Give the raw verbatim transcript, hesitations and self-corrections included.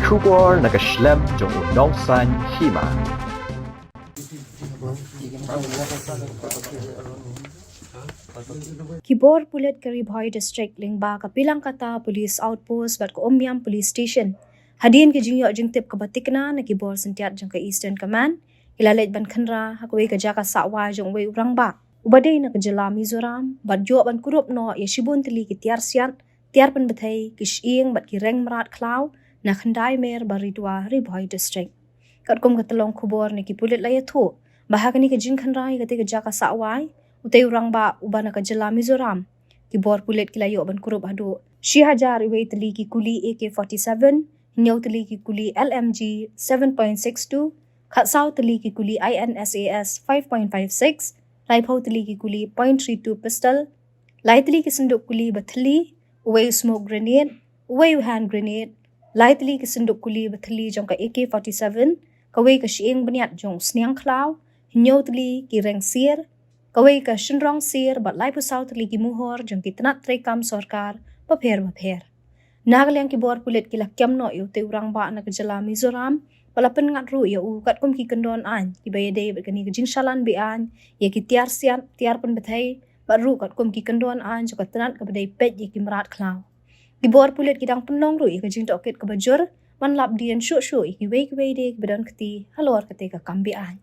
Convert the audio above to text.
Khubor na ka shlem jong u nongsan hima. Ki bor pulit ka Ri Bhoi District lyngba ka Pilangkata Police Outpost bad ka Umiam Police Station, hadien ka jingïoh jingtip kaba tikna na ki bor syntiat jong ka Eastern Command, ki la leit ban khynra ha kawei ka jaka sah wai jong uwei u rangbah uba dei na ka jylla Mizoram, bad ïoh ban kurup noh ïa shibun tylli ki tiar siat, tiar pynbthei, ki shyieng bad ki reng mrad khlaw na Khyndai Mer Baridua, Ri Bhoi District. Katkum ka tyllong khubor na ki pulit la ïathuh ba ha kane ka jingkhynra ïa katei ka jaka sah wai, utei u rangbah uba na ka jylla Mizoram, ki bor pulit ki la ïoh ban kurup haduh shi hajar iwei tylli ki kuli A K forty-seven, hynñiew tylli ki kuli L M G seven point six two, khatsaw tylli ki kuli I N S A S five point five six, laiphew tylli ki kuli point three two pistol, lai tylli ki synduk kuli ba thylli, uwei u smoke grenade, uwei u hand grenade, lai tylli ki synduk kuli ba thylli jong ka A K forty-seven, kawei ka shyieng bniat jong u sniang khlaw, hynñiew tylli ki reng sier, kawei ka shynrong sier bad laiphew saw tylli ki muhor jong ki tnat treikam sorkar bapher bapher. Na ka liang ki bor pulit ki la kem noh ïa utei u rangbah na ka jylla Mizoram, bad la pynngat ruh ïa u katkum ki kyndon aiñ kiba ïadei bad kane ka jingshalan be-aiñ ïa ki tiar siat, tiar pynbthei, bad ruh katkum ki kyndon aiñ jong ka tnat kaba dei peit ïa ki mrad khlaw. Ki bor pulit ki dang pynlong ruh ïa ka jingtohkit kaba jur ban lap dien shuh shuh ïa kiwei kiwei de kiba don kti halor katei ka kam be-aiñ.